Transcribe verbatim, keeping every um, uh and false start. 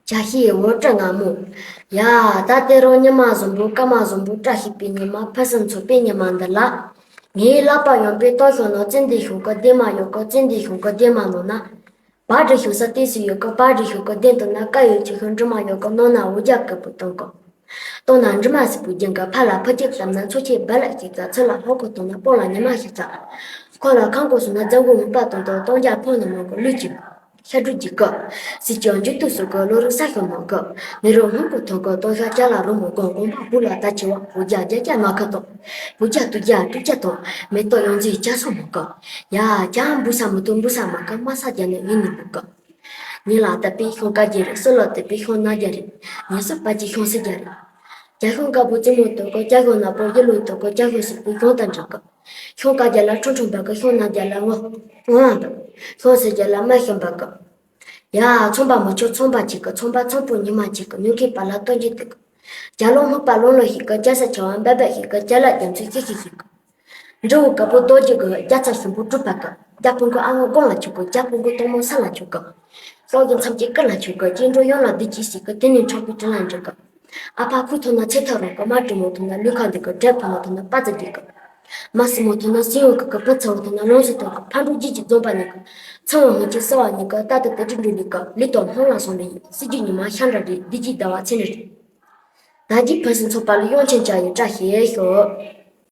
ཇ་ཤི་ཡི་འོ་སྤྲི་ང་མོ། ཡ། ད་དེ་རིང་ཉི་མ་བཟང་པོ་སྐར་མ་བཟང་པོ་བཀྲ་ཤིས་པའི་ཉི་མ་ཕུན་སུམ་ཚོགས་པའི་ཉི་མ་འདི་ལ། ངའི་ལག་པ་གཡོན་པའི་སྟོད་ཤོག་ན་ཙན་དན་ཤོག་གི་ལྡེ་མ་ཡོད་གི་ཙན་དན་ཤོག་གི་ལྡེ་མ་ནང་ན། བ་འབྲི་ཤོག་ས་ཏོག་ཙམ་ཡོད་གི་བ་འབྲི་ཤོག་གི་ལྡེ་མ་ནང་ན་དཀར་ཡོལ་ཆེ་ཤོག་འབྲི་མ་ཡོད་གི་ནང་ན་འོ་ཇ་སྐམ་པོ་བཏང་གི། བཏང་ན་འབྲི་མ་སིལ་པོ་རྒྱན་གི་ཕར་ལ་ཕུ་ཁྱུག་བསླབ་ན་མཚོ་ཆེ་རྦ་རླབས་ཤིག་ཚ། ཚུར་ལ་ཧོ་ཁོ་བཏང་ན་སྤང་ལ་ཉི་མ་ཤིག་ཚ། ཁོ་ལ་ཁང་ཁོ་སོང་ན་རྫ་མགོ་ངུ་པ་བཏང་དང་བཏང་རྒྱ་ཕོ་ན་མོ་གི་ལུས་ཀྱི། ཤ་དྲུག་གི་སྐབས། སྲིད་ཀྱི་འཇུག་ཏུ་སོགས་ཀྱི་བློ་རིག་ས་ཤོར་མ་གི། མི་རོ་སྔོན་པོ་ཐོག་གི་སྟོང་ཤ་ཅ་ལ་རོ་མོ་གང་གོང་པ་བུ་ལ་ད་ཆེ་བ་བུ་རྒྱ་རྒྱ་རྒྱ་ང་ཁ་དང་། བུ་རྒྱ་དུ་རྒྱ་དྲུག་རྒྱ་དང་མེ་ཏོག་ཡོངས་འཛིན་ཅ་སོ་མ་གི། ཡ། ཅ་འབུ་ས་མི་ཐུབ་འབུ་ས་མ་གི་མ་ས་རྒྱ་ནི་ཡིན་ནི་མ་གི། ཉིན་ལ་དད་པའི་ཤོང་དཀའ་རྒྱ་རེད། སྲོད་ལ་དད་པའི་ཤོང་ན་རྒྱ་རེད། ཉིན་སྲིབ་པ་གྱི་ཤོང་སྲིད་རྒྱ་རེད། རྒྱ་ཤོང་དཀར་པོ་རྩེ་མོ་ཐོག་གི་རྒྱ་ཤོང་ནག་པོ་ཡེ་ལོ་ཐོག་གི་རྒྱ་ཤོང་སྲིད་པའི་ཤོང་དང་འདྲ་གི། ཤོང་དཀར་རྒྱ་ལ་ཁྲུང་ཁྲུང་འབབ་གི། ཤོང་ནག་རྒྱ་ལ་སྔོ། སྔོ་འབབ། ཤོང་སེར་རྒྱ་ལ་མ་ཤོང་འབབ་གི། ཡ། ཚོང་པ་མི་ཆོག་ཚོང་པ་གཅིག་གི། ཚོང་པ་ཚོང་པོ་ཉི་མ་གཅིག་གི། ཉོ་མཁན་པ་ལ་སྟོན་གྱི་འདུག་རྒྱ་ལོང་སྨུག་པ་ལོང་ལོང་ཞིག་གི། རྒྱ་ས་ཆེ་བ་འབབ་འབབ་ཞིག་གི། རྒྱ་ལ་རྒྱ་མཚོ་ཤིག་ཤིག་ཞིག་གི། འབྲི་བོ་དཀར་པོ་རྡོ་རྗེ་གི། རྒྱ་ཚ་ཞིམ་པོ་གྲུ་པ་གི། རྒྱ་སྤུན་གི་ཨ་ངོ་དགུང་ལ་ཆུག་གི། རྒྱ་སྤུན་གི་སྟོན་མོ་ས་ལ་ཆུག་གི། སྲོག་གི་མཚམས་ཀྱི་སྐུ་ལ་ཆུག་གི། སྐྱེ་འགྲོ་ཡོངས་ལ་བདེ་སྐྱིད་ཞིག་གི། དེ་ནས་འཕྲོག་པའི་དྲིན་ལ་འཇུག་གི། ཨ་ཕ་ཁུ་ཐོག་ན་ཚེ་ཐག་རིང་གི། མ་དྲིན་མོ་ཐོག་ན་ལུས་ཁ་འདི་གི། དྲེད་ཕོ་མོ་ཐོག་ན་པ་ཙི་འདི་གི། མ་སྲིན་མོ་ཐོག་ན་སྲིན་ཡོང་གི་གི། བུ་ཚ་བོ་ཐོག་ན་ལོང་སུ་ཐོག་གི། ཕ་འགྲོ་རྗེས་ཀྱི་རྫོང་པ་ཉིད་གི། ཚང་བ་སྔོན་གྱི་སྲི་བ་ཉིད་གི། ད་ལྟ་དེ་དྲི་འདྲུ་ལི་གི། ལི་ཏོ་སྨོན་ལ་སོང་ལི་ཡི། སྲིད་རྒྱུད་ཉི་མ་ཤ་འདྲ་རེད། བདེ་སྐྱིད་ཟླ་བ་ཚེ་ནི་རེད། ད་རྒྱུད་ཕུན་སུམ་ཚོགས་པ་ལ། ཡོངས་ཆེན་བཅའ་ཡི་བཀྲ་ཤིས་ཤོག